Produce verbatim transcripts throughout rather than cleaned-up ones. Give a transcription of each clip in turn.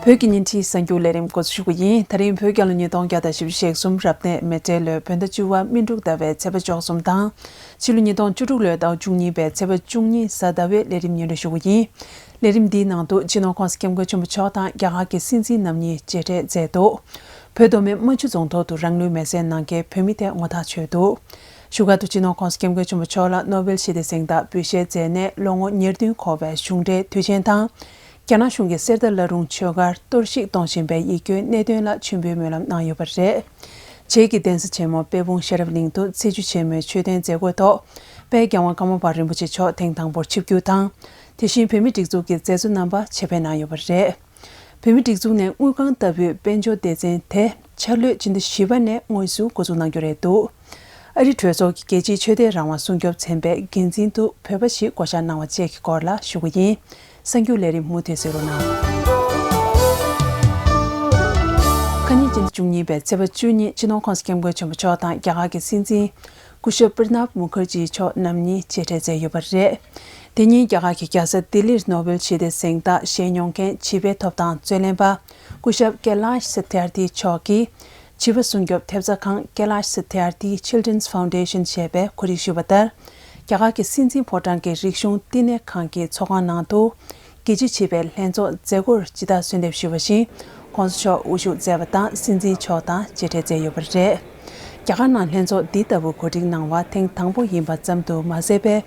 བོད་ཀྱི་བརྙན་འཕྲིན་གསར་འགྱུར་ལས་རིམ་འགོ་འཛུགས་ཞུ་གི་ཡིན། ད་རིང་བོད་རྒྱལ་ལོ་ཉིས་སྟོང་བརྒྱ་དང་བཞི་བཅུ་ཞེ་གསུམ་རབ་གནས་མེ་སྤྲེལ་ལོའི་བོད་ཟླ་བཅུ་པ་སྨིན་དྲུག་ཟླ་བའི་ཚེས་པ་བཅུ་གསུམ་དང་། ཕྱི་ལོ་ཉིས་སྟོང་བཅུ་དྲུག་ལོའི་ཟླ་བ་བཅུ་གཉིས་པའི་ཚེས་པ་བཅུ་གཉིས་གཟའ་ཟླ་བའི་ལས་རིམ་སྙན་སྒྲོན་ཞུ་གི་ཡིན། ལས་རིམ་འདིའི་ནང་དུ་སྤྱི་ནོར་༸གོང་ས་༸སྐྱབས་མགོན་ཆེན་པོ་མཆོག་དང་རྒྱ་གར་གྱི་སྲིད་འཛིན་རྣམ་གཉིས་མཇལ་འཕྲད་མཛད་འདུག་བོད་མདོ་སྨད་རྨ་ཆུ་རྫོང་ཐོག་ཏུ་རང་ལུས་མེར་སྲེག་གནང་མཁན་བོད་མི་དེ་ངོ་ཐག་ཆོད་འདུག་བཞུགས་སྒར་དུ་སྤྱི་ནོར་༸གོང་ས་༸སྐྱབས་མགོན་ཆེན་པོ་མཆོག་ལ་ནོ་བེལ་ཞི་བདེའི་གཟེངས་རྟགས་འབུལ་བཞེས་མཛད་ནས་ལོ་ངོ་ཉེར་བདུན་འཁོར་བའི་གཞུང་འབྲེལ་དུས་ཆེན་དང་། རྒྱ་ནག་གཞུང་གིས་གསེར་རྟ་བླ་རུང་ཆོས་སྒར་གཏོར་བཤིག་གཏོང་བཞིན་པའི་ཡིད་སྐྱོའི་གནད་དོན་ལ་མཆོད་འབུལ་སྨོན་ལམ་གནང་ཡོད་པ་རེད། བྱེས་ཀྱི་གདན་ས་ཆེན་མོ་དཔལ་སྤུངས་ཤེས་རབ་གླིང་དུ་ཚེས་བཅུ་ཆེན་མོའི་མཆོད་རྟེན་མཛད་སྒོའི་ཐོག་དཔལ་རྒྱལ་དབང་ཀརྨ་པ་རིན་པོ་ཆེ་མཆོག་ཐེངས་དང་པོར་ཆིབས་བསྒྱུར་དང་། དེ་བཞིན་བོད་མིའི་སྒྲིག་འཛུགས་ཀྱི་མཛད་གཙོ་རྣམ་པ་ཆེད་ཕེབས་གནང་ཡོད་པ་རེད། བོད་མིའི་སྒྲིག་འཛུགས་ནས་དངུལ་ཁང་ལྟ་བུའི་དཔལ་འབྱོར་སྡེ་ཚན་དེ་འཆར་ལོའི་སྤྱི་ཟླ་བཞི་པ་ནས་དངོས་སུ་འགོ་འཛུགས་གནང་རྒྱུ་རེད་འདུག་ཨ་རི་གྲོས་ཚོགས་ཀྱི་རྒྱལ་སྤྱིའི་ཆོས་དད་རང་དབང་སྲུང་སྐྱོབ་ཚན་པའི་འགན་འཛིན་དུ་བོད་པ་ཞིག་བསྐོ་བཞག་གནང་བ་བཅས་ཀྱི་སྐོར་ལ་ཞུ་གི་ཡིན། གསར་འགྱུར་ལས་རིམ་མུ་མཐུད་གཟིགས་རོགས་གནང་། ཁ་ཉིན་སྤྱི་ཟླ་བཅུ་གཉིས་པའི་ཚེས་པ་བཅུ་གཉིས་སྤྱི་ནོར་༸གོང་ས་༸སྐྱབས་མགོན་ཆེན་པོ་མཆོག་དང་རྒྱ་གར་གྱི་སྲིད་འཛིན་སྐུ་ཞབས་པྲ་ནབ་མུ་ཁར་ཇི་མཆོག་རྣམ་གཉིས་མཇལ་འཕྲད་མཛད་ཡོད་པ་རེད། དེ་ཉིན་རྒྱ་གར་གྱི་རྒྱལ་ས་ལྡི་ལིར་ནོ་བེལ་ཞི་བདེའི་གཟེངས་རྟགས་བཞེས་མྱོང་མཁན་བྱིས་པའི་ཐོབ་ཐང་རྩོད་ལེན་པ་སྐུ་ཞབས་ཀེ་ལཱཤ་སཏྱར་ཐི་མཆོག་གིས། བྱིས་པ་སྲུང་སྐྱོབ་ཐེབས་རྩ་ཁང་Kailash Satyarthi Children's Foundation ཞེས་པས་གོ་སྒྲིག་ཞུས་པ་ལྟར། རྒྱ་གར་གྱི་སྲིད་འཛིན་ཕོ་བྲང་གི་རིག་གཞུང་བསྟི་གནས་ཁང་གི་ཚོགས་ཁང་ནང་དུ། རྒྱལ་སྤྱིའི་བྱིས་པའི་ལྷན་ཚོགས་མཛད་སྒོར་ཇི་ལྟར་གསོལ་འདེབས་ཞུས་པ་བཞིན། ༸གོང་ས་མཆོག་དབུ་བཞུགས་མཛད་པ་དང་སྲིད་འཛིན་མཆོག་དང་མཇལ་འཕྲད་མཛད་ཡོད་པ་རེད། རྒྱ་གར་ནང་ལྷན་ཚོགས་འདི་ལྟ་བུ་གོ་སྒྲིག་གནང་བ་ཐེངས་དང་པོ་ཡིན་པ་ཙམ་དུ་མ་ཟད་པའི།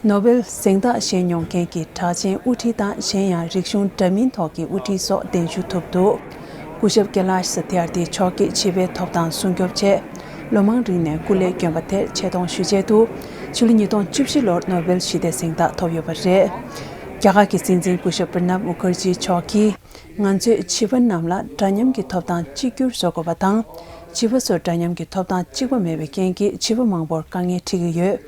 ནོ་བེལ་གཟེངས་རྟགས་བཞེས་མྱོང་མཁན་གྱི་གྲགས་ཅན་དབུ་ཁྲིད་དང་གཞན་ཡང་རིག་གཞུང་འདྲ་མིན་ཐོག་གི་དབུ་ཁྲིད་སོགས་གདན་ཞུ་ཐུབ་འདུག་སྐུ་ཞབས་ཀེ་ལཱཤ་ས་ཐི་ཨར་ཐི་མཆོག་གིས་བྱིས་པའི་ཐོབ་ཐང་སྲུང་སྐྱོབ་ཆེད་ལོ་མང་རིང་ནས་སྐུ་ལས་བསྐྱོན་པ་དེར་ཆེ་མཐོང་ཞུ་ཆེད་དུ། ཕྱི་ལོ་ཉིས་སྟོང་བཅུ་བཞི་ལོར་ནོ་བེལ་ཞི་བདེའི་གཟེངས་རྟགས་ཐོབ་ཡོད་པ་རེད། རྒྱ་གར་གྱི་སྲིད་འཛིན་སྐུ་ཞབས་པྲ་ནབ་མུ་ཁར་ཇི་མཆོག་གིས། ང་ཚོས་བྱིས་པ་རྣམས་ལ་འདྲ་མཉམ་གྱི་ཐོབ་ཐང་གཅིག་གྱུར་བཟོ་དགོས་པ་དང་། བྱིས་པ་ཚོར་འདྲ་མཉམ་གྱི་ཐོབ་ཐང་གཅིག་པ་མེད་པའི་རྐྱེན་གྱིས་བྱིས་པ་མང་པོར་དཀའ་ངལ་འཕྲད་ཀྱི་ཡོད།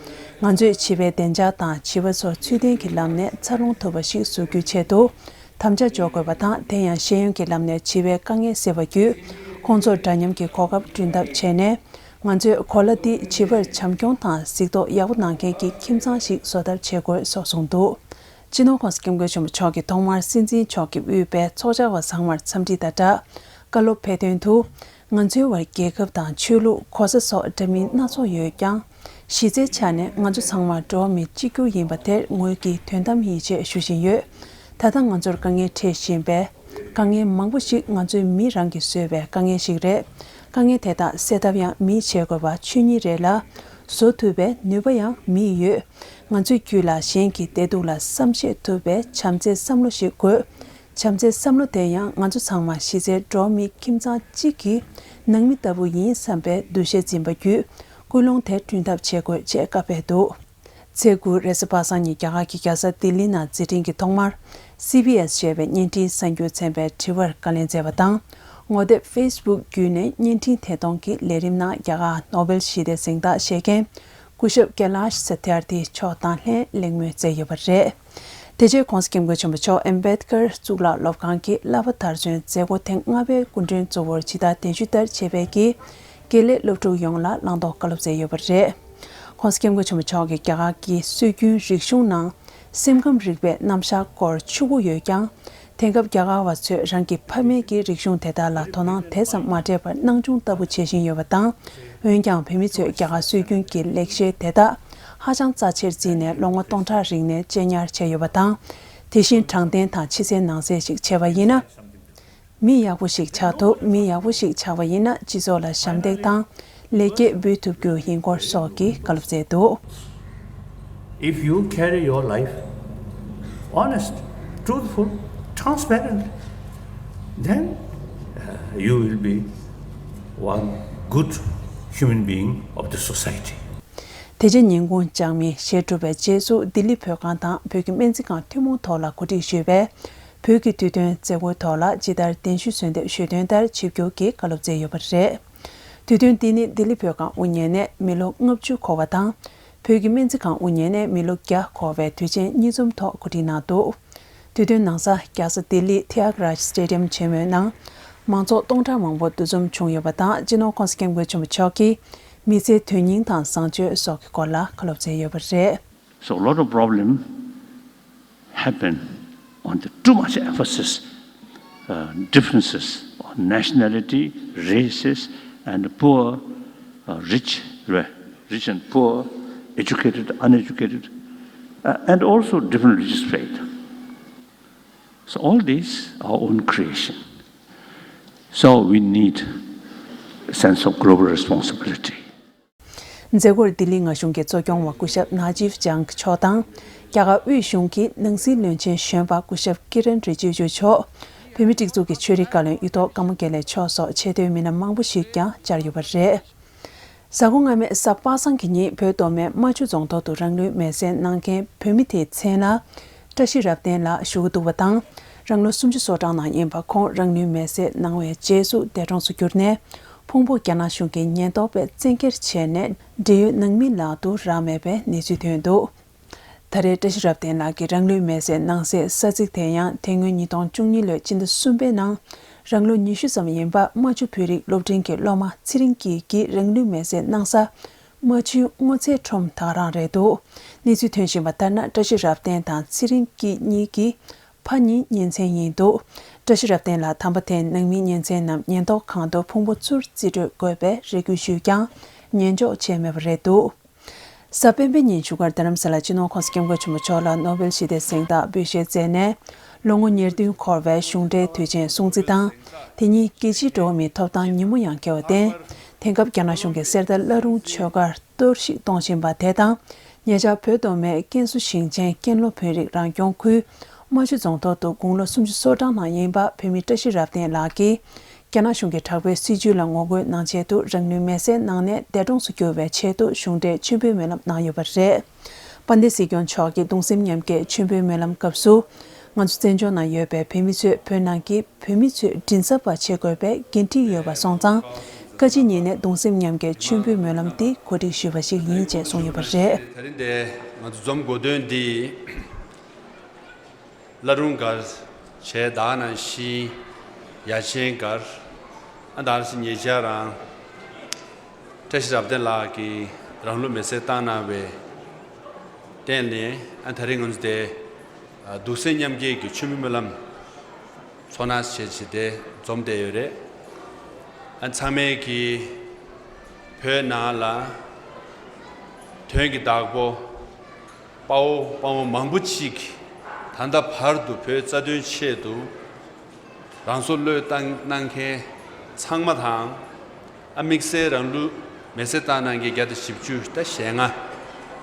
ང་ཚོས་བྱིས་པའི་བདེ་འཇགས་དང་བྱིས་པ་ཚོ་ཚུལ་ལྡན་གྱི་ལམ་ནས་འཚར་ལོངས་ཐུབ་པ་ཞིག་བཟོ་རྒྱུའི་ཆེད་དུ། དམ་བཅའ་འཇོག་དགོས་པ་དང་། དེ་ཡང་ཤེས་ཡོན་གྱི་ལམ་ནས་བྱིས་པའི་དཀའ་ངལ་སེལ་བ་བརྒྱུད། ཁོང་ཚོར་འདྲ་མཉམ་གྱི་གོ་སྐབས་བསྐྲུན་ཐབས་བྱས་ནས། ང་ཚོས་གོ་ལ་འདི་བྱིས་པར་བྱམས་སྐྱོང་དང་གཟིགས་རྟོག་ཡག་པོ་གནང་མཁན་གྱི་ཁྱིམ་ཚང་ཞིག་བཟོ་ཐབས་བྱེད་དགོས་སོགས་གསུངས་འདུག་སྤྱི་ནོར་༸གོང་ས་༸སྐྱབས་མགོན་ཆེན་པོ་མཆོག་གིས་ཐོག་མར་སྲིད་འཛིན་མཆོག་གིས་དབུས་པའི་ཚོགས་བཅར་བ་ཚང་མར་འཚམས་འདྲི་དང་སྦྲགས། བཀའ་སློབ་ཕེབས་དོན་དུ། ང་ཚོའི་བར་རྒྱལ་ཁབ་དང་ཆོས་ལུགས། གོ་ས་སོགས་འདྲ་མིན་སྣ་ཚོགས་ཡོད་ཀྱང་། གཞི་རྩའི་ཆ་ནས་ང་ཚོ་ཚང་མ་འགྲོ་བ་མི་གཅིག་གྱུར་ཡིན་པ་དེར་ངོས་ཀྱིས་དོན་དམ་ཡིད་ཆེས་ཞུ་བཞིན་ཡོད། ད་ལྟ་ང་ཚོར་དཀའ་ངལ་འཕྲད་བཞིན་པའི། དཀའ་ངལ་མང་པོ་ཞིག་ང་ཚོའི་མི་རང་གིས་བཟོས་པའི་དཀའ་ངལ་ཞིག་རེད། དཀའ་ངལ་དེ་དག་སེལ་ཐབས་ཡང་མིས་བྱེད་དགོས་པ་ཆོས་ཉིད་རེད་ལ། བཟོ་ཐུབ་པའི་ནུས་པ་ཡང་མིས་ཡོད། ང་ཚོའི་རྒྱུད་ལ་གཞན་གྱི་བདེ་སྡུག་ལ་བསམ་ཤེས་ཐུབ་པའི་བྱམས་བརྩེའི་བསམ་བློ་ཞིག་དགོས། བྱམས་བརྩེའི་བསམ་བློ་དེ་ཡང་ང་ཚོ་ཚང་མ་གཞི་རྩའི་འགྲོ་བ་མི་ཁྱིམ་ཚང་གཅིག་གི་ནང་མི་ལྟ་བུ་ཡིན་བསམ་པའི་འདུ་ཤེས་འཛིན་པ་བརྒྱུད་ཀུན་སློང་དེ་བསྐྲུན་ཐབས་བྱེད་དགོས་ཅེས་བཀའ་ཕེབས་འདུག་ཚེས་དགུ་རེས་གཟའ་པ་སངས་ཉིན་རྒྱ་གར་གྱི་རྒྱལ་ས་ལྡི་ལི་ནང་མཛད་འཕྲིན་གྱི་ཐོག་མར། སི་བི་ཨེས་ཞེས་པའི་བརྙན་འཕྲིན་གསར་འགྱུར་ཚན་པའི་དྲི་བར་བཀའ་ལན་མཛད་པ་དང་། ངོ་དེབ་ཕེ་སི་བུག་བརྒྱུད་ནས་བརྙན་འཕྲིན་ཐད་གཏོང་གི་ལས་རིམ་ནང་རྒྱ་གར་ནོ་བེལ་ཞི་བདེའི་གཟེངས་རྟགས་བཞེས་མཁན་སྐུ་ཞབས་ཀེ་ལཱཤ་ས་ཐི་ཨར་ཐི་མཆོག་དང་ལྷན་གླེང་མོལ་མཛད་ཡོད་པ་རེད། དེ་རྗེས་༸གོང་ས་༸སྐྱབས་མགོན་ཆེན་པོ་མཆོག་ཨམ་བེད་ཀར་གཙུག་ལག་སློབ་ཁང་གི་བསླབ་པ་མཐར་སོན་མཛད་སྒོ་ཐེངས་ལྔ་པའི་སྐུ་མགྲོན་གཙོ་བོར་ཇི་ལྟར་གདན་ཞུ་ལྟར་བྱས་པའི་གི་དགེ་ལས་སློབ་ཕྲུག་ཡོངས་ལ་བླང་དོར་བཀའ་སློབ་མཛད་ཡོད་པ་རེད། ༸གོང་ས་༸སྐྱབས་མགོན་ཆེན་པོ་མཆོག་གིས་རྒྱ་གར་གྱི་སྲོལ་རྒྱུན་རིག་གཞུང་ནང་སེམས་ཁམས་རིག་པའི་རྣམ་གཞག་སྐོར་ཕྱུག་པོ་ཡོད་ཀྱང་། དེང་སྐབས་རྒྱ་གར་བ་ཚོས་རང་གི་ཕ་མེས་ཀྱི་རིག་གཞུང་དེ་དག་ལ་དོ་སྣང་དེ་ཙམ་མ་སྤྲད་པར་སྣང་ཆུང་ལྟ་བུ་བྱེད་བཞིན་ཡོད་པ་དང་། འོན་ཀྱང་བོད་མི་ཚོས་རྒྱ་གར་སྲོལ་རྒྱུན་གྱི་ལེགས་བཤད་དེ་དག་ཧ་ཅང་རྩ་ཆེར་བརྩིས་ནས་ལོ་ངོ་སྟོང་ཕྲག་རིང་ནས་གཅེས་ཉར་བྱས་ཡོད་པ་དང་། དེ་བཞིན་དྲང་བདེན་དང་ཕྱི་གསལ་ནང་གསལ་ཞིག་བྱས་པ་ཡིན་ན། མི་ཡག་པོ་ཞིག་ཆགས་ཐུབ། མི་ཡག་པོ་ཞིག་ཆགས་པ་ཡིན་ན་སྤྱི་ཚོགས་ལ་ཞབས་འདེགས་དང་ལེགས་སྐྱེས་འབུལ་ཐུབ་རྒྱུ་ཡིན་སྐོར་སོགས་ཀྱི་བཀའ་སློབ་མཛད་འདུག If you carry your life honest, truthful, transparent, then uh, you will be one good human being of the society. དེ་རྗེས་ཉིན་གུང་ལྕགས་མི་གཞས་གྲུབ་པའི་རྗེས་སུ་ལྡི་ལི་བོད་ཁང་དང་བོད་ཀྱི་སྨན་རྩིས་ཁང་ཐུན་མོང་ཐོག་ལ་གོ་སྒྲིག་ཞུས་པའི་བོད་ཀྱི་དུས་སྟོན་མཛད་སྒོའི་ཐོག་ལ་ཇི་ལྟར་གདན་ཞུ་གསོལ་འདེབས་ཞུས་དོན་ལྟར་ཆིབས་བསྒྱུར་གྱིས་བཀའ་སློབ་མཛད་ཡོད་པ་རེད། དུས་སྟོན་འདི་ནི་ལྡི་ལི་བོད་ཁང་དབུ་བརྙེས་ནས་མི་ལོ་ལྔ་བཅུ་འཁོར་བ་དང་། བོད་ཀྱི་སྨན་རྩིས་ཁང་དབུ་བརྙེས་ནས་མི་ལོ་བརྒྱ་འཁོར་བའི་དུས་ཆེན་གཉིས་འཛོམས་ཐོག་གོ་སྒྲིག་གནང་འདུག་དུས་སྟོན་ནང་གཟའ་རྒྱལ་ས་ལྡི་ལི་ཐི་ཡ་ག་རཱཇ་སི་ཊེ་ཌི་ཡམ་ཆེན་མོའི་ནང་མང་ཚོགས་སྟོང་ཕྲག་མང་པོ་འདུ་འཛོམས་བྱུང་ཡོད་པ་དང་། སྤྱི་ནོར་༸གོང་ས་༸སྐྱབས་མགོན་ཆེན་པོ་མཆོག་གིས་མི་ཚེའི་དོན་སྙིང་དང་བཟང་སྤྱོད་སོགས་ཀྱི་སྐོར་ལ་བཀའ་སློབ་མཛད་ཡོད་པ་རེད། So a lot of problem happen on the too much emphasis uh, differences on nationality, races, and poor, uh, rich, re- rich and poor, educated, uneducated, uh, and also different religious faith. So all these are our own creation. So we need a sense of global responsibility. མཛད་སྒོར་ལྡི་ལི་མངའ་གཞུང་གི་གཙོ་སྐྱོང་བ་སྐུ་ཞབས་ནཱ་ཇིབ་ཅང་མཆོག་དང་། རྒྱ་གར་དབུས་གཞུང་གི་ནང་སྲིད་བློན་ཆེན་གཞོན་པ་སྐུ་ཞབས་ཀི་རན་རི་ཇི་ཇུ་མཆོག་བོད་མིའི་སྒྲིག་འཛུགས་ཀྱི་ཆོས་རིག་བཀའ་བློན་གཡུ་ཐོག་ཀརྨ་དགེ་ལེགས་མཆོག་སོགས་ཆེས་མཐོའི་མི་སྣ་མང་པོ་ཞིག་ཀྱང་བཅར་ཡོད་པ་རེད། གཟའ་འཁོར་སྔ་མའི་གཟའ་པ་སངས་ཀྱི་ཉིན་བོད་མདོ་སྨད་རྨ་ཆུ་རྫོང་ཐོག་ཏུ་རང་ལུས་མེར་སྲེག་གནང་མཁན་བོད་མི་དེའི་མཚན་ལ། བཀྲ་ཤིས་རབ་བརྟན་ལགས་ཞུ་གི་འདུག་པ་དང་། རང་ལོ་སུམ་ཅུ་སོ་གྲངས་ནང་ཡིན་པ་ཁོང་རང་ལུས་མེར་སྲེག་གནང་བའི་རྗེས་སུ་འདས་གྲོངས་སུ་གྱུར་ནས། ཕུང་པོ་རྒྱ་ནག་གཞུང་གིས་ཉེན་རྟོག་པས་བཙན་འཁྱེར་བྱས་ནས་འབྲེལ་ཡོད་ནང་མི་ལག་ཏུ་རག་མེད་པའི་གནས་ཚུལ་ཐོན་འདུག་ད་རེས་བཀྲ་ཤིས་རབ་བརྟན་ལགས་ཀྱི་རང་ལུས་མེར་སྲེག་གནང་སའི་ས་ཚིགས་དེ་ཡང་དེ་སྔོན་ཉིས་སྟོང་བཅུ་གཉིས་ལོའི་སྤྱི་ཟླ་གསུམ་པའི་ནང་རང་ལོ་ཉི་ཤུ་ཙམ་ཡིན་པ་རྨ་ཆུ་བོད་རིགས་སློབ་འབྲིང་གི་སློབ་མ་ཚེ་རིང་སྐྱིད་ཀྱིས་རང་ལུས་མེར་སྲེག་གནང་ས། རྨ་ཆུའི་སྔོ་ཚལ་ཁྲོམ་ད་ག་རང་རེད་འདུག་གནས་ཚུལ་ཐོན་བཞིན་པ་ལྟར་ན། བཀྲ་ཤིས་རབ་བརྟན་དང་ཚེ་རིང་སྐྱིད་གཉིས་ཀྱི་ཕ་གཉིས་གཉེན་ཚན་ཡིན་འདུག་བཀྲ་ཤིས་རབ་བརྟན་ལགས་དམ་པ་དེའི་ནང་མིའི་གཉེན་ཚན་རྣམས་ཉེན་རྟོག་ཁང་དུ་ཕུང་པོ་ཚུར་རྩིས་སྤྲོད་དགོས་པའི་རེ་སྐུལ་ཞུས་ཀྱང་ཉན་འཇོག་བྱས་མེད་པ་རེད་འདུག་གཟའ་སྤེན་པའི་ཉིན་བཞུགས་སྒར་རྡ་རམ་ས་ལར་སྤྱི་ནོར་༸གོང་ས་༸སྐྱབས་མགོན་ཆེན་པོ་མཆོག་ལ་ནོ་བེལ་ཞི་བདེའི་གཟེངས་རྟགས་འབུལ་བཞེས་མཛད་ནས། ལོ་ངོ་ཉེར་བདུན་འཁོར་བའི་གཞུང་འབྲེལ་དུས་ཆེན་སྲུང་བརྩི་དང་། དེ་ཉིན་རྒྱལ་སྤྱིའི་འགྲོ་བ་མིའི་ཐོབ་ཐང་ཉིན་མོ་ཡང་འཁེལ་བར་བརྟེན། དེང་སྐབས་རྒྱ་ནག་གཞུང་གིས་གསེར་རྟ་བླ་རུང་ཆོས་སྒར་གཏོར་བཤིག་གཏོང་བཞིན་པ་དེ་དང་། ཉེ་ཆར་བོད་མདོ་སྨད་ཀན་སུའུ་ཞིང་ཆེན་ཀན་ལྷོ་བོད་རིགས་རང་སྐྱོང་ཁུལ་རྨ་ཆུ་རྫོང་ཐོག་ཏུ་དགུང་ལོ་སུམ་ཅུ་སོ་གྲངས་ནང་ཡིན་པ་བོད་མི་བཀྲ་ཤིས་རབ་བརྟན་ལགས་ཀྱིས། རྒྱ་ནག་གཞུང་གི་དྲག་པོའི་སྲིད་བྱུས་ལ་ངོ་རྒོལ་གནང་ཆེད་དུ་རང་ལུས་མེར་སྲེག་གནང་ནས་འདས་གྲོངས་སུ་གྱུར་བའི་ཆེད་དུ་གཞུང་འབྲེལ་མཆོད་འབུལ་སྨོན་ལམ་གནང་ཡོད་པ་རེད། དཔལ་ལྡན་སྲིད་སྐྱོང་མཆོག་གིས་གདུང་སེམས་མཉམ་སྐྱེད་མཆོད་འབུལ་སྨོན་ལམ་སྐབས་སུ། ང་ཚོ་བཙན་བྱོལ་ནང་ཡོད་པའི་བོད་མི་ཚོས་བོད་ནང་གི་བོད་མི་ཚོས་མགྲིན་ཚབ་པ་བྱེད་དགོས་པའི་འགན་འཁྲི་ཡོད་པ་སོང་ཙང་། བཀའ་སྤྱི་གཉིས་ནས་གདུང་སེམས་མཉམ་སྐྱེད་མཆོད་འབུལ་སྨོན་ལམ་འདི་གོ་སྒྲིག་ཞུས་པ་ཞིག་ཡིན་ཅེས་གསུངས་ཡོད་པ་རེད། དེ་རིང་འདིར་ང་ཚོ་འཛོམས་དགོས་དོན་འདི། བླ་རུང་སྒར་བྱས་ད་ག་ནང་བཞིན་ཡ་ཆེན་སྒར། ཨ་ད་ག་ནང་བཞིན་ཉེ་ཆར་རང་བཀྲ་ཤིས་རབ་བརྟན་ལགས་ཀྱིས་རང་ལུས་མེར་སྲེག་བཏང་གནང་བའི་རྟེན་ལས་ཨ་ད་རེས་ང་ཚོ་དེ་གདུང་སེམས་མཉམ་སྐྱེད་ཀྱི་མཆོད་འབུལ་སྨོན་ལམ་ཚོགས་གནང་བྱས་བྱས་ཏེ་འཛོམས་བསྡད་ཡོད་རེད། ཨ་ཚང་མས་ཀྱིས་བོད་ནང་ལ་དོན་གྱི་བདག་པོ། དཔའ་བོ་དཔའ་མོ་མང་པོ་ཅིག་ད་ལྟ་བར་དུ་བོད་རྩ་དོན་ཆེད་དུ་རང་སྲོག་བློས་བཏང་གནང་མཁན་ཚང་མ་དང་། ཨ་དམིགས་བསལ་རང་ལུས་མེར་སྲེག་བཏང་གནང་མཁན་བརྒྱ་དང་བཞི་བཅུ་ད་ཞེ་ལྔ།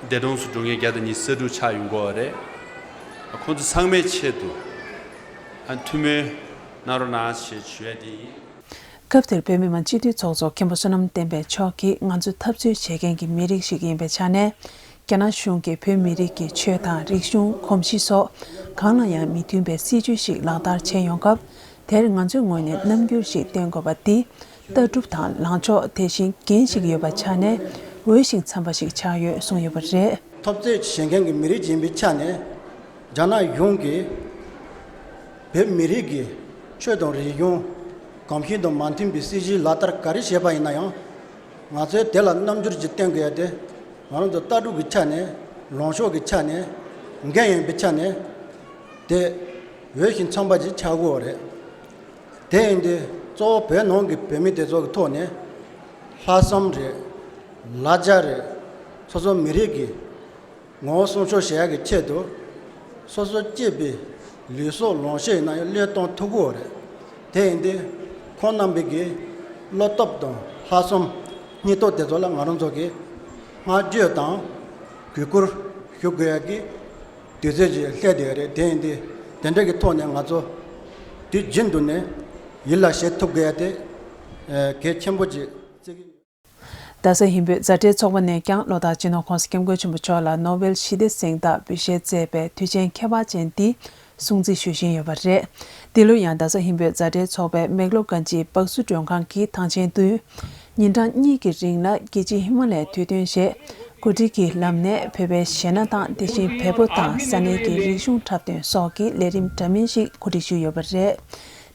འདས་གྲོངས་སུ་འགྲོ་མཁན་བརྒྱ་དང་ཉི་ཤུ་རྩ་དྲུག་ཆགས་ཡོང་གི་ཡོད་རེད། ཨ་ཁོང་ཚོ་ཚང་མའི་ཆེད་དུ་ཨ་ཐུགས་སྨོན་གནང་རོགས་གནང་ཞེས་ཞུ་ཡ་དེ་ཡིན། སྐབས་དེར་བོད་མི་མང་སྤྱི་འཐུས་ཚོགས་གཙོ་མཁན་པོ་བསོད་ནམས་བསྟན་འཕེལ་མཆོག་གིས་ང་ཚོ་འཐབ་རྩོད་བྱེད་མཁན་གྱི་མི་རིགས་ཤིག་ཡིན་པའི་ཆ་ནས། རྒྱ་ནག་གཞུང་གིས་བོད་མི་རིགས་ཀྱི་ཆོས་དང་རིག་གཞུང་། གོམས་གཤིས་སོགས་གང་ལ་ཡང་མི་མཐུན་པའི་སྲིད་བྱུས་ཤིག་ལག་བསྟར་བྱས་ཡོང་སྐབས། དེར་ང་ཚོའི་ངོས་ནས་རྣམ་འགྱུར་ཞིག་བསྟན་དགོས་པ་འདི་ལྟ་གྲུབ་དང་ལངས་ཕྱོགས། དེ་བཞིན་འགན་ཞིག་ཡོད་པ་ཆ་ནས་འོས་ཤིང་འཚམ་པ་ཞིག་ཆགས་ཡོད་གསུངས་ཡོད་པ་རེད། འཐབ་རྩོད་བྱེད་མཁན་གྱི་མི་རིགས་ཡིན་པའི་ཆ་ནས། རྒྱ་ནག་གཞུང་གིས་བོད་མི་རིགས་ཀྱི་ཆོས་དང་རིག་གཞུང་། གོམས་གཤིས་དང་མ་མཐུན་པའི་སྲིད་བྱུས་ལག་བསྟར་ག་རེ་བྱས་པ་ཡིན་ན་ཡང་། ང་ཚོས་དེ་ལ་རྣམ་འགྱུར་ཅིག་བསྟན་དགོས་ཡ་དེ། ང་རང་ཚོ་ལྟ་གྲུབ་ཀྱི་ཆ་ནས། ལངས་ཕྱོགས་ཀྱི་ཆ་ནས། འགན་ཡིན་པའི་ཆ་ནས། དེ་འོས་ཤིང་འཚམ་པ་ཅིག་ཆགས་དགོས་པ་རེད། དེ་ཡིན་དུས་གཙོ་བོ་བོད་ནང་གི་བོད་མི་དེ་ཚོ་གི་ཐོག་ནས། ལྷག་བསམ་རེད། ལ་རྒྱ་རེད། སོ་སོ་མི་རིགས་ཀྱི་ངོ་བོ་སྲུང་སྐྱོབ་བྱེད་ཡག་གི་ཆེད་དུ། སོ་སོ་སྐྱེས་པའི་ལུས་སྲོག་ལོངས་སྤྱོད་ཡིན་ན་ཡང་བློས་གཏོང་ཐུབ་ཀྱི་ཡོད་རེད། དེ་ཡིན་དུས་ཁོང་རྣམ་པའི་གི་བློ་སྟོབས་དང་ལྷག་བསམ་སྙིང་སྟོབས་དེ་ཚོ་ལ་ང་རང་ཚོ་གིས་བསྔགས་བརྗོད་དང་གུས་བཀུར་ཞུ་དགོས་ཡག་གི་དུས་ཚོད་ཅིག་སླེབས་བསྡད་ཡོད་རེད། དེ་ཡིན་དུས་དེ་འདྲ་གི་ཐོག་ནས་ང་ཚོ་དུས་རྒྱུན་དུ་ནས་ཡིད་ལ་བྱེད་ཐུབ་དགོས་ཡག་དེ་གལ་ཆེན་པོ་ཅིག་བརྩི་གི་ཡོད། རྡ་ས་ཧིན་བོད་མཛའ་འབྲེལ་ཚོགས་པ་ནས་ཀྱང་ལོ་ལྟར་སྤྱི་ནོར་༸གོང་ས་༸སྐྱབས་མགོན་ཆེན་པོ་མཆོག་ལ་ནོ་བེལ་ཞི་བདེ་གཟེངས་རྟགས་འབུལ་བཞེས་མཛད་པའི་དུས་ཆེན་ཁྱད་པར་ཅན་འདི་སྲུང་བརྩི་ཞུ་བཞིན་ཡོད་པ་རེད། འདི་ལོ་ཡང་རྡ་ས་ཧིན་བོད་མཛའ་འབྲེལ་ཚོགས་པའི་མེག་ལོ་གྷན་ཇི་སྦག་སུ་མགྲོན་ཁང་གི་ཐང་ཆེན་དུ། ཉིན་གྲངས་གཉིས་ཀྱི་རིང་ལ་རྒྱལ་སྤྱིའི་ཧི་མ་ལ་ཡའི་དུས་སྟོན་ཞེས་གོ་སྒྲིག་གི་ལམ་ནས་བོད་པའི་གཞས་སྣ་དང་། དེ་བཞིན་བལ་པོ་དང་ས་གནས་ཀྱི་རིག་གཞུང་འཁྲབ་སྟོན་སོགས་ཀྱི་ལས་རིམ་འདྲ་མིན་ཞིག་གོ་སྒྲིག་ཞུས་ཡོད་པ་རེད།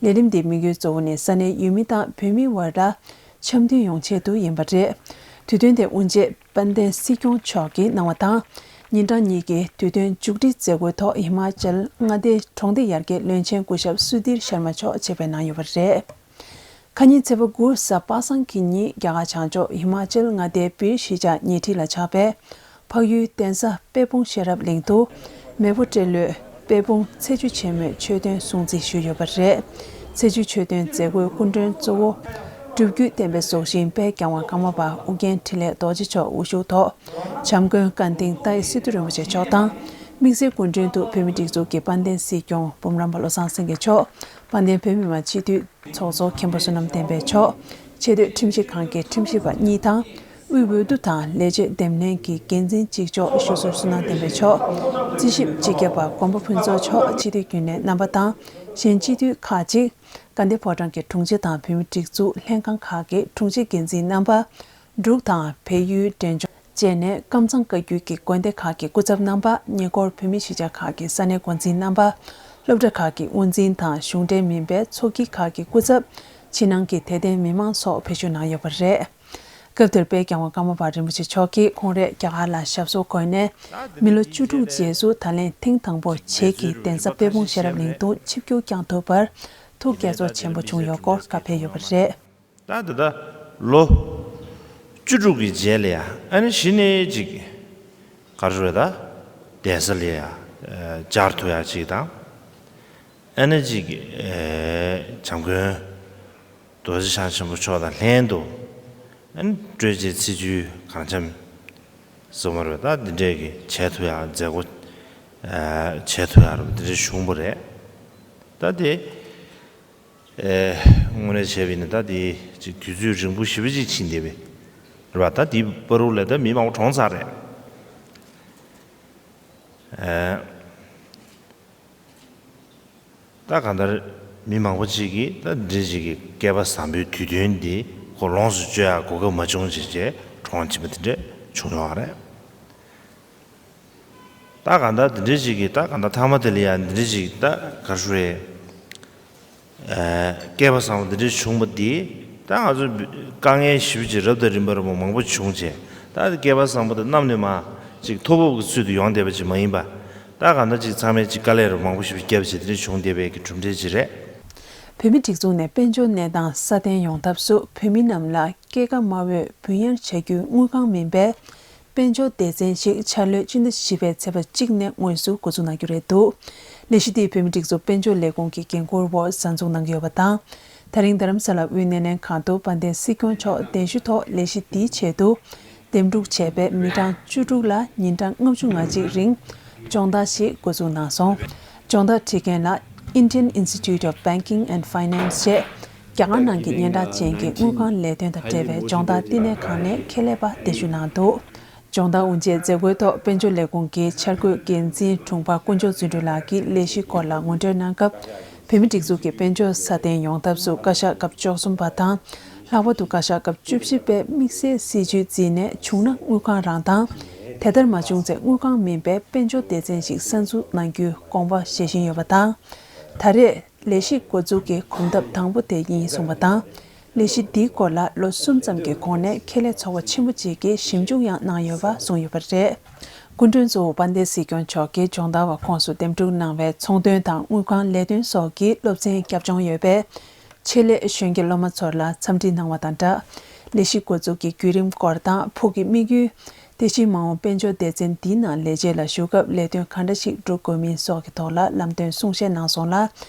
ལས་རིམ་འདིའི་དམིགས་ཡུལ་གཙོ་བོ་ནི་ས་གནས་ཡུལ་མི་དང་བོད་མིའི་དབར་ལ། འཆམ་མཐུན་ཡོང་ཆེད་དུ་ཡིན་པ་རེད། དུས་སྟོན་དེ་དབུ་འབྱེད་དཔལ་ལྡན་སྲིད་སྐྱོང་མཆོག་གིས་གནང་བ་དང་། ཉིན་གྲངས་གཉིས་ཀྱི་དུས་སྟོན་མཇུག་སྒྲིལ་མཛད་སྒོའི་ཐོག་ཧི་མ་ཅལ་མངའ་སྡེའི་གྲོང་སྡེ་ཡར་རྒྱས་བློན་ཆེན་སྐུ་ཞབས་སུ་དྷིར་ཤར་མ་མཆོག་ཆེད་ཕེབས་གནང་ཡོད་པ་རེད། ཁ་ཉིན་ཚེས་པ་དགུ་གཟའ་པ་སངས་ཀྱི་ཉིན་རྒྱ་གར་བྱང་ཕྱོགས་ཧི་མ་ཅལ་མངའ་སྡེའི་བིར་གཞིས་ཆགས་ཉེ་འཁྲིས་ལ་ཆགས་པའི་འཕགས་ཡུལ་གདན་ས་དཔལ་སྤུངས་ཤེས་རབ་གླིང་དུ་མེས་པོ་སྤྲེལ་ལོའི་དཔལ་སྤུངས་ཚེས་བཅུ་ཆེན་མོའི་མཆོད་རྟེན་སྲུང་བརྩི་ཞུས་ཡོད་པ་རེད། ཚེས་བཅུའི་མཆོད་རྟེན་མཛད་སྒོའི་སྐུ་མགྲོན་གཙོ་བོ་སྒྲུབ་བརྒྱུད་བསྟན་པའི་སྲོག་ཤིང་དཔལ་རྒྱལ་བ་ཀརྨ་པ་ཨོ་རྒྱན་འཕྲིན་ལས་རྡོ་རྗེ་མཆོག་དབུ་བཞུགས་ཐོག་བྱམས་མགོན་ཀ་ཏིང་ཏཱའི་སི་ཏུ་རིན་པོ་ཆེ་མཆོག་དང་། དམིགས་བསལ་སྐུ་མགྲོན་དུ་བོད་མིའི་སྒྲིག་འཛུགས་ཀྱི་དཔལ་ལྡན་སྲིད་སྐྱོང་སྤོམ་རམ་པ་བློ་བཟང་སེང་གེ་མཆོག་དཔལ་ལྡན་བོད་མི་མང་སྤྱི་འཐུས་ཚོགས་གཙོ་མཁན་པོ་བསོད་ནམས་བསྟན་འཕེལ་མཆོག་ཆེས་མཐོའི་ཁྲིམས་ཞིབ་ཁང་གི་ཁྲིམས་ཞིབ་པ་གཉིས་དང་། དབུས་འོས་བསྡུ་དང་ལས་བྱེད་འདེམས་ལྷན་གྱི་འགན་འཛིན་གཅིག་ལྕོགས་ཞུ་ཟུར་བསོད་ནམས་བསྟན་འཕེལ་མཆོག་རྩིས་ཞིབ་སྤྱི་ཁྱབ་པ་མགོན་པོ་ཕུན་ཚོགས་མཆོག་སྤྱི་འཐུས་རྒྱུན་ལས་རྣམ་པ་དང་། གཞན་སྤྱི་འཐུས་ཁག་ཅིག་དགའ་ལྡན་ཕོ་བྲང་གི་དྲུང་ཆེ་དང་བོད་མིའི་སྒྲིག་འཛུགས་ལྷན་ཁང་ཁག་གི་དྲུང་ཆེ་འགན་འཛིན་རྣམ་པ། འབྲུག་དང་བལ་ཡུལ་འབྲས་ལྗོངས་བཅས་ནས་ཀམ་ཚང་བཀའ་བརྒྱུད་ཀྱི་དགོན་སྡེ་ཁག་གི་སྐུ་ཚབ་རྣམ་པ། ཉེ་འཁོར་བོད་མིའི་གཞིས་ཆགས་ཁག་གི་ས་གནས་འགོ་འཛིན་རྣམ་པ། སློབ་གྲྭ་ཁག་གི་དབུ་འཛིན་དང་གཞུང་འབྲེལ་མིན་པའི་ཚོགས་སྐྱིད་ཁག་གི་སྐུ་ཚབ། ཕྱི་ནང་གི་དད་ལྡན་མི་མང་སོགས་ཕེབས་ཞུགས་གནང་ཡོད་པ་རེད། སྐབས་དེར་དཔལ་རྒྱལ་བ་ཀརྨ་པ་རིན་པོ་ཆེ་མཆོག་གིས་ཁོང་རས་རྒྱ་གར་ལ་ཞབས་སོར་འཁོད་ནས་མི་ལོ་བཅུ་དྲུག་རྗེས་སུ་ད་ལན་ཐེངས་དང་པོ་བྱེས་ཀྱི་གདན་ས་དཔལ་སྤུངས་ཤེས་རབ་གླིང་དུ་ཆིབས་བསྒྱུར་བསྐྱངས་ཐུབ་པར་ཐུགས་དགྱེས་ཚོར་ཆེན་པོ་བྱུང་ཡོད་སྐོར་བཀའ་ཕེབས་ཡོད་པ་རེད། ད་ད་ལྟ་ལོ་བཅུ་དྲུག་གི་རྗེས་ལ་ཡ་ཨ་ནི་གཞི་ནས་ཅིག་ག་རེ་རེད་ད་གདན་ས་ལ་ཡ་བཅར་ཐུབ་ཡ་ཅིག་དང་། ཨ་ནི་ཅིག་བྱམས་མགོན་རྡོ་རྗེ་འཆང་ཆེན་པོ་མཆོག་དང་ལྷན་དུ་ཨ་ནི་སྤྲོས་བཅས་ཚེས་བཅུའི་གངས་འཆམ་གསུམ་པ་རེད་ད་འདི་འདྲས་ཀྱི་བྱས་ཐུབ་ཡ་མཛད་སྒོ་བྱས་ཐུབ་ཡ་རེད་འདི་འདྲས་བྱུང་བ་རེད་ད་དེ། དངོས་གནས་བྱས་པ་ཡིན་ན་ད་དེ་ཅིག་དུས་ཚོད་རིང་པོ་ཞེ་པོ་ཅིག་ཕྱིན་བསྡད་པས་རེད་པ། ད་དེའི་བར་དུ་ལ་ད་མི་མང་པོ་གྲོངས་ཚར་རེད། ད་གང་ལྟར་མི་མང་པོ་ཅིག་གིས་ད་འདི་འདྲ་ཅིག་གི་བསྐལ་པ་བཟང་པོའི་དུས་སྟོན་འདི་ཁོ་ལོངས་སུ་སྤྱོད་ཡག་གོ་སྐབས་མ་བྱུང་བྱས་བྱས་གྲོངས་ཕྱིན་པ་དེ་འདྲ་བྱུང་ཡོད་རེད། ད་གང་ལྟར་འདི་འདྲ་ཞིག་གིས་ད་གང་ལྟར་ཐ་མ་དེ་ལ་ཡང་འདི་འདྲ་ཞིག་ད་ག་རེ་ཞུ་རེད། བསྐལ་པ་བཟང་པོ་འདི་འདྲ་བྱུང་བ་འདི་ད་ང་ཚོ་དཀའ་ངལ་ཞེ་པོ་ཅིག་རབ་དང་རིམ་པར་མང་པོ་བྱུང་བྱས་ད་བསྐལ་པ་བཟང་པོ་དེ་གནམ་ནས་མར་ཅིག་ཐོ་བབས་ཀྱི་ཚུལ་དུ་ཡོང་བསྡད་པ་ཅིག་མ་ཡིན་པ་ད་གང་ལྟར་ཅིག་ཚང་མས་ཅིག་དཀའ་ལས་རུ་མང་པོ་ཞེ་པོ་བརྒྱབ་བྱས་འདི་འདྲ་བྱུང་བསྡད་པའི་གི་གྲུབ་འབྲས་ཅིག་རེད། བོད་མིའི་སྒྲིག་འཛུགས་ནས་དཔལ་འབྱོར་གནས་སྟངས་སྲ་བརྟན་ཡོང་ཐབས་སུ་བོད་མི་རྣམས་ལ་སྐྱེད་ཀ་དམའ་བོས་བུད་ཡར་བྱ་རྒྱུའི་དངུལ་ཁང་མིན་པའི། དཔལ་འབྱོར་སྡེ་ཚན་ཞིག་འཆར་ལོའི་སྤྱི་ཟླ་བཞི་པའི་ཚེས་པ་གཅིག་ནས་དངོས་སུ་འགོ་འཛུགས་གནང་རྒྱུ་རེད་འདུག་ལས་གཞི་འདིའི་བོད་མིའི་སྒྲིག་འཛུགས་དཔལ་འབྱོར་ལས་ཁུངས་ཀྱི་འགན་འཁུར་འོག་གསར་འཛུགས་གནང་གི་ཡོད་པ་དང་། ད་རིང་རྡ་རམ་ས་ལ་དབུས་སྣེ་ལེན་ཁང་དུ་དཔལ་ལྡན་སྲིད་སྐྱོང་མཆོག་གདན་ཞུ་ཐོག་ལས་གཞི་འདིའི་ཆེད་དུ་འདེམས་སྒྲུག་བྱས་པའི་མི་གྲངས་བཅུ་དྲུག་ལ་ཉིན་གྲངས་ལྔ་བཅུ་ང་གཅིག་རིང་སྦྱོང་བརྡར་ཞིག་འགོ་འཛུགས་གནང་སོང་། སྦྱོང་བརྡར་ཁྲིད་མཁན་ལ་Indian Institute of Banking and Finance ཞེས་རྒྱ་གར་ནང་གི་སྙན་གྲགས་ཅན་གྱི་དངུལ་ཁང་ལས་དོན་དང་འབྲེལ་བའི་སྦྱོང་བརྡར་བསྟི་གནས་ཁང་ནས་ཁྱད་ལས་པ་གདན་ཞུ་གནང་འདུག་སྦྱོང་བརྡར་དབུ་འབྱེད་མཛད་སྒོའི་ཐོག་དཔལ་འབྱོར་ལས་ཁུངས་ཀྱི་འཆར་འགོད་འགན་འཛིན་དྲུང་འཕར་དཀོན་མཆོག་བརྩོན་འགྲུས་ལགས་ཀྱིས་ལས་གཞིའི་སྐོར་ལ་ངོ་སྤྲོད་གནང་སྐབས། བོད་མིའི་སྒྲིག་འཛུགས་ཀྱི་དཔལ་འབྱོར་སྲ་བརྟན་ཡོང་ཐབས་སུ་བཀའ་ཤག་སྐབས་བཅུ་གསུམ་པ་དང་། ལྷག་པར་དུ་བཀའ་ཤག་སྐབས་བཅུ་བཞི་པས་དམིགས་བསལ་སྲིད་ཇུས་བརྩིས་ནས་བྱུང་ན་དངུལ་ཁང་རང་དང་། དེ་ལྟར་མ་བྱུང་ཚེ་དངུལ་ཁང་མིན་པའི་དཔལ་འབྱོར་སྡེ་ཚན་ཞིག་གསར་འཛུགས་གནང་རྒྱུའི་དགོངས་པ་བཞེས་བཞིན་ཡོད་པ་དང་། ད་རེས། ལས་གཞི་འགོ་འཛུགས་ཀྱི་གོམ་སྟབས་དང་པོ་དེ་ཡིན་གསུངས་པ་དང་། ལས་གཞི་འདིའི་སྐོར་ལ་ལོ་གསུམ་ཙམ་གྱི་གོང་ནས་ཁེ་ལས་ཚོགས་པ་ཆེན་པོ་གཅིག་གིས་ཞིབ་འཇུག་ཡང་གནང་ཡོད་པ་གསུངས་ཡོད་པ་རེད། སྐུ་མགྲོན་གཙོ་བོ་དཔལ་ལྡན་སྲིད་སྐྱོང་མཆོག་གིས་སྦྱོང་བརྡར་བ་ཁོངས་སུ་འདེམས་སྒྲུག་གནང་བའི་ཚོང་དོན་དང་དངུལ་ཁང་ལས་དོན་སོགས་ཀྱི་སློབ་ཚན་རྒྱབ་ལྗོངས་ཡོད་པའི་ཆེད་ལས་གཞོན་སྐྱེས་སློབ་མ་ཚོར་ལ་འཚམས་འདྲི་གནང་བ་དང་སྦྲགས། ལས་གཞི་འགོ་འཛུགས་ཀྱི་བརྒྱུད་རིམ་སྐོར་དང་ཕུགས་ཀྱི་དམིགས་ཡུལ། དེ་བཞིན་མ་འོངས་དཔལ་འབྱོར་སྡེ་ཚན་འདིའི་ནང་ལས་བྱེད་ལ་ཞུགས་སྐབས་ལས་དོན་ག་འདྲ་ཞིག་སྒྲུབ་དགོས་མིན་སོགས་ཀྱི་ཐོག་ལ་ལམ་སྟོན་གསུང་བཤད་གནང་སོང་ལ།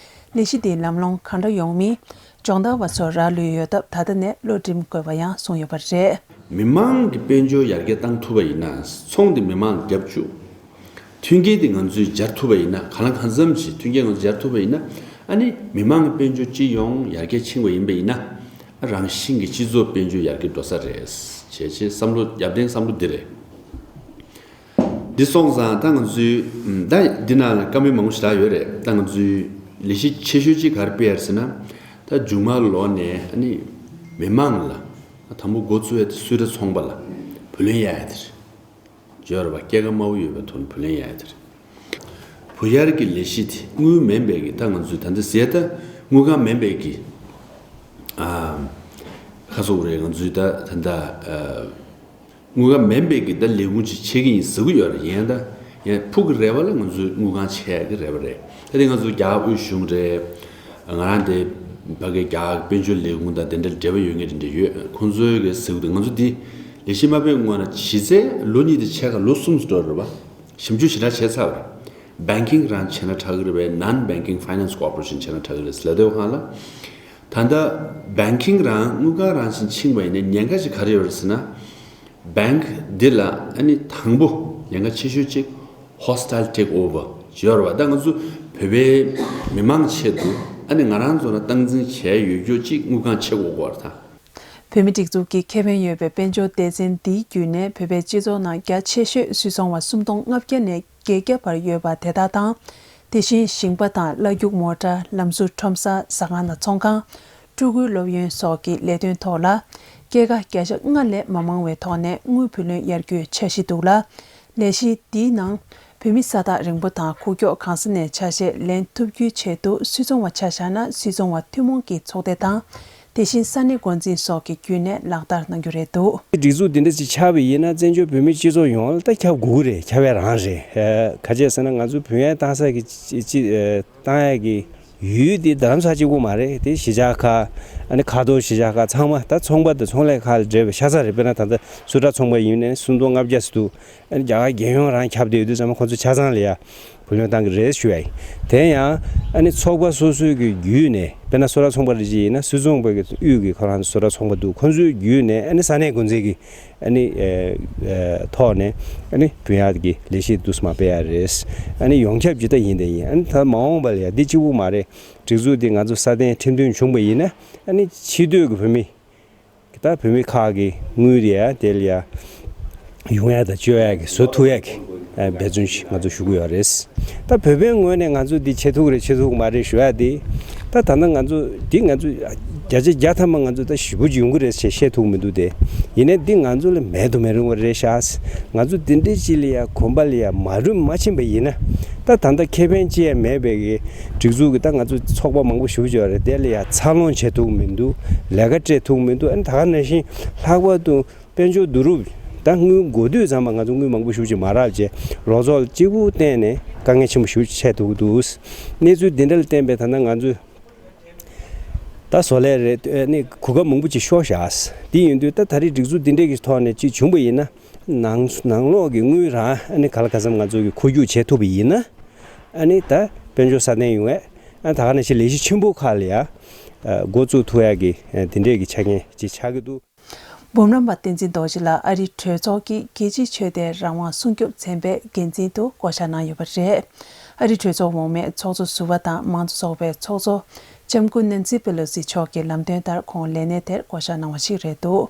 ལས་གཞི་འདིའི་ལམ་ལྷོང་ག་འདྲ་ཡོང་མིན་སྦྱོང་བརྡར་བ་ཚོར་རག་ལུས་ཡོད་སྟབས་ད་ལྟ་ནས་བློ་སྒྲིམ་དགོས་པ་ཡང་གསུངས་ཡོད་པ་རེད། མི་མང་གི་དཔལ་འབྱོར་ཡར་རྒྱས་བཏང་ཐུབ་པ་ཡིན་ན་ཚོང་དེ་མི་མང་ལ་རྒྱབ་བཅུག་མཐུན་རྐྱེན་དེ་ང་ཚོས་སྦྱར་ཐུབ་པ་ཡིན་ན་གང་ལ་གང་འཚམ་ཞིག་མཐུན་རྐྱེན་ང་ཚོས་སྦྱར་ཐུབ་པ་ཡིན་ན་ཨ་ནི་མི་མང་གི་དཔལ་འབྱོར་སྤྱི་ཡོངས་ཡར་རྒྱས་ཕྱིན་པ་ཡིན་པ་ཡིན་ན་ཨ་རང་བཞིན་གྱི་སྤྱི་ཚོགས་དཔལ་འབྱོར་ཡར་རྒྱས་འགྲོ་ས་རེད། བྱས་ཙང་བསམ་བློ་ཡར་ལྡན་བསམ་བློ་འདི་རེད། འདི་སོང་ཙང་ད་ང་ཚོའི་ད་འདི་ནང་ལ་བཀའ་མོལ་མང་པོ་ཞེ་དྲག་ཡོད་རེད། ད་ང་ཚོའི་ལས་གཞི་ཆེ་ཤོས་གཅིག་ག་རེ་སྤེལ་ཡ་རེད་ཟེར་ན་ད་མཇུག་མ་ལོག་ནས་ཨ་ནི་མི་མང་ལ་དང་པོ་འགོ་བཙུགས་ཡ་དེ་གསོལ་རས་ཚོང་པ་ལ་བུ་ལོན་གཡར་ཡ་དེ་རེད། བརྗོད་ར་བ་སྐྱེད་ཀ་དམའ་བོ་ཡོད་པའི་ཐོག་ནས་བུ་ལོན་གཡར་ཡ་དེ་རེད། བུ་གཡར་གྱི་ལས་གཞི་དེ་དངུལ་མིན་པའི་གི་ད་ང་ཚོས་ད་ལྟ་ཟེར་ད་དངུལ་ཁང་མིན་པའི་གི་ཨ་ཁ་སོག་རེད། ང་ཚོས་ད་ད་ལྟ་ཨ་ དངུལ་ཁང་མིན་པའི་གི་ད་ལས་ཁུངས་ཅིག་ཕྱེ་གི་ཡིན་ཟེར་གི་ཡོད་རེད། ཡིན་ད་ཡང་ཕུགས་ཀྱི་རེ་བ་ལ་ང་ཚོས་དངུལ་ཁང་ཕྱེ་ཡག་གི་རེ་བ་རེད། ད་དེ་ང་ཚོ་རྒྱ་གར་དབུས་གཞུང་རེད། ང་རང་དེ་ཕ་གི་རྒྱ་གར་དཔལ་འབྱོར་ལས་ཁུངས་དང་དེ་འདྲ་འབྲེལ་བ་ཡོད་མཁན་དེ་འདྲ་ཡོད། ཁོང་ཚོའི་གི་ཟེར་གི་འདུག་ང་ཚོ་འདི་ལས་བྱེད་མ་ཕེབས་སྔོན་ན་གཞི་རྩའི་ལོ་གཉིས་དེ་ཕྱེད་ཀ་ལོ་གསུམ་འགྲོ་རེད་པ། ཞིབ་འཇུག་ཞེ་དྲག་བྱས་ཚར་བ་རེད། བེང་ཀིང་རང་བྱས་ན་དྲག་གི་རེད་པས། Non Banking Finance Corporation བྱས་ན་དྲག་གི་རེད་ཟེར་ལབ་དུས་སྒང་ལ། ད་ལྟ་བེང་ཀིང་རང་དངུལ་ཁང་རང་བཞིན་ཕྱིན་པ་ཡིན་ན་ཉེན་ཁ་ཅིག་ག་རེ་ཡོད་རེད་ཟེར་ན། བེང་འདི་ལ་ཨ་ནི་དང་པོ་ཉེན་ཁ་ཆེ་ཤོས་གཅིག་hostile takeover ཡོད་རེད་པ། ད་ང་ཚོ་བོད་པའི་མི་མང་ཆེད་དུ་ཨ་ནི་ང་རང་ཚོ་ལ་སྟངས་འཛིན་བྱས་ཡོད་རྒྱུ་གཅིག་དངུལ་ཁང་ཕྱེ་དགོས་ཀྱི་ཡོད་རེད་ད། བོད་མི་སྒྲིག་འཛུགས་ཀྱི་ཁེ་ཕན་ཡོད་པའི་དཔལ་འབྱོར་སྡེ་ཚན་འདིའི་བརྒྱུད་ནས་བོད་པའི་སྤྱི་ཚོགས་ནང་རྒྱ་ཆེ་ཤོས་སུད་ཚོང་བ་སུམ་སྟོང་ལྔ་བརྒྱ་ནས་བརྒྱད་བརྒྱ་བར་ཡོད་པ་དེ་དག་དང་། དེ་བཞིན་ཞིང་པ་དང་གླ་རྒྱུག་མོ་ཊ། ལམ་ཟུར་ཁྲོམ་ས། ཟ་ཁང་དང་ཚོང་ཁང་། ཕྲུ་གུའི་སློབ་ཡོན་སོགས་ཀྱི་ལས་དོན་ཐོག་ལ། སྐྱེད་ཀ་བརྒྱ་ཆ་ལྔ་ལས་མ་མང་བའི་ཐོག་ནས་དངུལ་བུ་ལོན་གཡར་རྒྱུའི་འཆར་གཞི་འདུག་ལ། ལས་གཞི་འདིའི་ནང་། བོད་མི་ས་ཐག་རིང་པོ་དང་ཁུག་ཀྱོག་གང་ས་ནས་ཆ་ཤས་ལེན་ཐུབ་རྒྱུའི་ཆེད་དུ་སུད་ཚོང་བ་ཆ་བཞག་ན་སུད་ཚོང་བ་ཐུན་མོང་གི་ཚོགས་སྡེ་དང་། དེ་བཞིན་ས་གནས་འགོ་འཛིན་སོགས་ཀྱི་བརྒྱུད་ནས་ལག་བསྟར་གནང་རྒྱུ་རེད་འདུག་སྒྲིག་འཛུགས་འདི་འདྲ་ཞིག་ཆགས་པ་ཡིན་ན་བཙན་བྱོལ་བོད་མི་སྤྱི་ཚོགས་ཡོངས་ལ་ད་ཁྱབ་དགོས་ཀྱི་རེད། ཁྱབ་ཡ་རང་རེད། ཨ། ག་ཅི་ཟེར་ན་ང་ཚོ་བུ་ཡན་བཏང་ས་གི་ཅི་ཅི་ཨ། བཏང་ཡ་གི་ཡུལ་འདི་རྡ་རམ་ས་གཅིག་པོ་མ་རེད། དེ་གཞིས་ཆགས་ཁག་ཨ་ནི་ཁ་ཐོར་གཞིས་ཆགས་ཁག་ཚང་མ་ད་ཚོང་པ་དང་ཚོང་ལས་ཁག་ལ་འབྲེལ་བའི་ཤ་ཚ་རེད། དཔེར་ན་ད་ལྟ་སུ་ཊར་ཚོང་པ་ཡིན་ནའི་སུམ་སྟོང་ལྔ་བརྒྱ་ཙམ་འདུག་ཨ་ནི་རྒྱ་གར་རྒྱལ་ཡོངས་རང་ཁྱབ་བསྡད་ཡོད་དུས་ཙམ་པ་ཁོ་ཚོ་ཆ་ཚང་ལ་ཡ་བུ་ལོན་བཏང་གི་རེད་ཞུ་ཡ་ཡིན། དེ་ཡང་ཨ་ནི་ཚོགས་པ་སོ་སོའི་གི་བརྒྱུད་ནས་དཔེར་ན་སོ་ཊར་ཚོང་པ་རེ་ཅིག་ཡིན་ན་སུད་ཚོང་པ་གི་དབུས་ཀྱི་ཁོ་རང་ཚོ་སོ་ཊར་ཚོང་པ་འདུག་ཁོ་ཚོའི་བརྒྱུད་ནས་ཨ་ནི་ས་གནས་འགོ་འཛིན་གྱི་ཨ་ནི་ཨ་ཨ་ཐོག་ནས་ཨ་ནི་བུན་གཡར་གྱི་ལས་གཞི་འདུག་སེ་མ་སྤེལ་ཡ་རེད། ཨ་ནི་ཡོངས་ཁྱབ་ཀྱི་ད་ཡིན་དེ་ཡིན། ཨ་ནི་ད་མ་འོངས་པ་ལ་ཡ་འདི་གཅིག་པུ་མ་རེད། སྒྲིག་འཛུགས་འདི་ང་ཚོ་སྲ་བརྟན་ཁྲིམས་མཐུན་བྱུང་པ་ཡིན་ན་ཨ་ནི་ཕྱི་སྡོད་ཀྱི་བོད་མི་ད་བོད་མི་ཁག་གི་དངུལ་དེ་ཡ་དེ་ལ་ཡ་ཡོང་ཡ་དང་སྤྱོད་ཡ་གི་བཟོ་ཐུབ་ཡ་གི་ཨ་འབད་བརྩོན་ཞིག་ང་ཚོ་ཞུ་གི་ཡོད་རེད། ད་བོད་པའི་ངོས་ནས་ང་ཚོ་འདི་བྱེད་ཐུབ་ཀྱི་རེད་བྱེད་ཐུབ་ཀྱི་མ་རེད་ཞུ་ཡ་དེ་ད་ད་ལྟ་ང་ཚོ་འདི་ང་ཚོ་བརྒྱ་ཆ་བརྒྱ་ཐམ་པ་ང་ཚོ་ད་ཞེ་པོ་ཅིག་ཡོང་གི་རེད་ཞེས་བཤད་ཐུབ་ཀྱི་མི་འདུག་སྟེ། ཡིན་ནའི་འདི་ང་ཚོ་ལ་མེད་དུ་མི་རུང་བ་རེད་ཤག་ང་ཚོ་འདི་འདྲའི་ཅིག་ལ་ཡ་གོམ་པ་ལ་ཡ་མ་རུལ་མ་ཕྱིན་པ་ཡིན་ན། ད་ད་ལྟ་ཁེ་ཕན་ཅི་ཡང་མེད་པའི་གི་སྒྲིག་འཛུགས་ཀྱི་ད་ང་ཚོ་ཚོགས་པ་མང་པོ་ཞེ་པོ་ཅིག་ཡོད་རེད། དེ་ལ་ཡ་འཚར་ལོངས་བྱེད་ཐུབ་ཀྱི་མི་འདུག་ལས་ཀ་སྤྲད་ཐུབ་ཀྱི་མི་འདུག་ཨ་ནི་ད་ག་ནང་བཞིན་ལྷག་པར་དུ་དཔལ་འབྱོར་བསྡུ་རུབ་ད་དངུལ་དགོས་དུས་ཙམ་པ་ང་ཚོ་དངུལ་མང་པོ་ཞེ་པོ་ཅིག་མ་རག་བྱས་རོགས་ཚོགས་ལ་གཅིག་པུ་བརྟེན་ནས་དཀའ་ངལ་ཆེན་པོ་ཞེ་པོ་ཅིག་འཕྲད་ཐུབ་ཀྱི་འདུག་གནས་ཚུལ་འདི་འདྲ་ལ་བརྟེན་པའི་ད་ལྟ་ང་ཚོས་ད་བཟོ་ལས་རེད། ཨ་ནི་གོ་སྐབས་མང་པོ་ཅིག་ཤོར་བཞག་འདི་ཡིན་དུས་ད་ད་རེས་སྒྲིག་འཛུགས་འདི་འདྲས་ཀྱི་ཐོག་ནས་ཅིག་བྱུང་པ་ཡིན་ན་ནང་ནང་ལོགས་ཀྱི་དངུལ་རང་ཨ་ནི་ག་ལ་ག་ཙམ་ང་ཚོ་གི་འཁོར་རྒྱུག་བྱེད་ཐུབ་པ་ཡིན་ན་ཨ་ནི་ད་དཔལ་འབྱོར་སྲ་བརྟན་ཡོང་ཡས་ཨ་ད་ག་ནང་བཞིན་ལས་གཞི་ཆེན་པོ་ཁག་ལ་ཡ་འགོ་བཙུགས་ཐུབ་ཡ་གི་འདི་འདྲས་ཀྱི་ཆ་རྐྱེན་ཅིག་ཆགས་ཀྱི་འདུག་འབུམ་རམས་པ་བསྟན་འཛིན་རྡོ་རྗེ་ལགས་ཨ་རིའི་གྲོས་ཚོགས་ཀྱི་རྒྱལ་སྤྱིའི་ཆོས་དད་རང་དབང་སྲུང་སྐྱོབ་ཚན་པའི་འགན་འཛིན་དུ་བསྐོ་བཞག་གནང་ཡོད་པ་རེད། ཨ་རིའི་གྲོས་ཚོགས་འོག་མའི་ཚོགས་གཙོ་ཟུར་པ་དང་མང་གཙོ་ཚོགས་པའི་ཚོགས་གཙོ་ལྕམ་སྐུ་ནན་སི་པེ་ལོ་སི་མཆོག་གི་ལམ་སྟོན་ལྟར་ཁོང་ལས་གནས་དེར་བསྐོ་བཞག་གནང་བ་ཞིག་རེད་འདུག་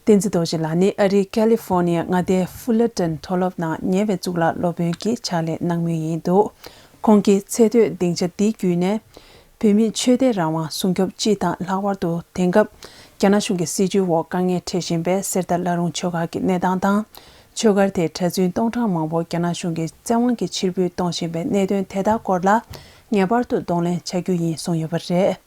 བསྟན་འཛིན་རྡོ་རྗེ་ལགས་ནི་ཨ་རིའི་ཀ་ལི་ཧྥོ་ནི་ཡ་མངའ་སྡེའི་ཧྥུ་ལར་ཏོན་མཐོ་སློབ་ནང་ཉེ་བའི་གཙུག་ལག་སློབ་དཔོན་གྱི་ཕྱག་ལས་གནང་མུས་ཡིན་འདུག་ཁོང་གིས་ཚེ་སྟོད་སྡིངས་ཆ་འདི་བརྒྱུད་ནས། བོད་མིའི་ཆོས་དད་རང་དབང་སྲུང་སྐྱོབ་སྤྱི་དང་ལྷག་པར་དུ་དེང་སྐབས་རྒྱ་ནག་གཞུང་གི་སྲིད་བྱུས་འོག་དཀའ་ངལ་འཕྲད་བཞིན་པའི་གསེར་རྟ་བླ་རུང་ཆོལ་ཁ་གི་གནས་སྟངས་དང་། ཆོས་སྒར་དེའི་གྲྭ་བཙུན་སྟོང་ཕྲག་མང་པོ་རྒྱ་ནག་གཞུང་གིས་བཙན་དབང་གིས་ཕྱིར་འབུད་གཏོང་བཞིན་པའི་གནད་དོན་དེ་དག་སྐོར་ལ་ངེས་པར་དུ་གདོང་ལེན་བྱ་རྒྱུ་ཡིན་གསུངས་ཡོད་པ་རེད།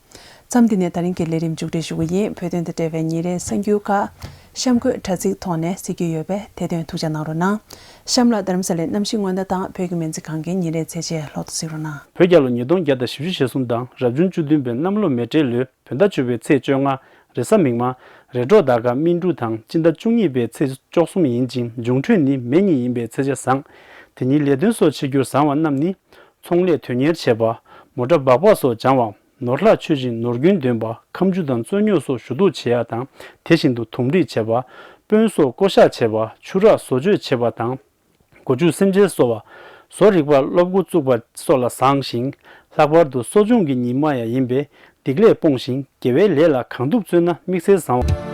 མཚམས་འདི་ནས་ད་རིང་གི་ལས་རིམ་མཇུག་སྒྲིལ་ཞུ་གི་ཡིན། བོད་དོན་དང་འབྲེལ་བའི་ཉིན་རེའི་གསར་འགྱུར་ཁག་གཤམ་འཁོད་དྲ་ཚིགས་ཐོག་ནས་གཟིགས་རྒྱུ་ཡོད་པས་དེ་དོན་ཐུགས་ཅག་གནང་རོགས་གནང་། གཤམ་ལ་རྡ་རམ་ས་ལའི་གནམ་གཤིས་སྔོན་བརྡ་དང་བོད་ཀྱི་སྨན་རྩིས་ཁང་གི་ཉིན་རེའི་ཚེས་ཆེན་ལྷག་ཏུ་གཟིགས་རོགས་གནང་། བོད་རྒྱལ་ལོ་ཉིས་སྟོང་བརྒྱ་དང་བཞི་བཅུ་ཞེ་གསུམ་དང་རབ་བྱུང་བཅུ་བདུན་པའི་གནམ་ལོ་མེ་སྤྲེལ་ལོའི་བོད་ཟླ་བཅུ་པའི་ཚེས་བཅོ་ལྔ། རེས་གཟའ་མིག་དམར། རེས་གྲོགས་ཟླ་སྐར་སྨིན་དྲུག་དང་སྤྱི་ཟླ་བཅུ་གཉིས་པའི་ཚེས་བཅུ་གསུམ་ཡིན་ཅིང་འབྱུང་འཕྲོད་ནི་མེ་གཉིས་ཡིན་པའི་ཚེས་ཆ་བཟང་། དེ་ཉིན་ལས་དོན་སོགས་བྱེད་རྒྱུར་བཟང་བ་རྣམས་ནི། ཚོང་ལས་དོན་གཉེར་བྱེད་པ། མོ་ཊ་སྦག་སྦག་སོགས་སྦྱང་བ། ནོར་ལྷག་མཆོད་ཅིང་ནོར་རྒྱུན་འདོན་པ། ཁ་མཆུ་དང་རྩོད་རྙོག་སོགས་ཞུ་གཏུག་བྱེད་ཡ་དང་དེ་བཞིན་དུ་དོམ་སྒྲིག་བྱེད་པ། དཔོན་སོགས་བསྐོ་གཞག་བྱེད་པ། ཆུ་རགས་བཟོ་བཅོས་བྱེད་པ་དང་། སྒོ་ཕྱུགས་སེམས་ཅན་གསོ་བ། བཟོ་རིག་པར་སློབ་འགོ་བཙུགས་པ་སོགས་ལ་བཟང་ཞིང་། ལྷག་པར་དུ་གསོ་སྦྱོང་གི་ཉི་མ་ཡང་ཡིན་པས་སྡིག་ལས་སྤོང་ཞིང་དགེ་བའི་ལས་ལ་གང་ཐུབ་བརྩོན་ན་དམིགས་བསལ་བཟང་བ།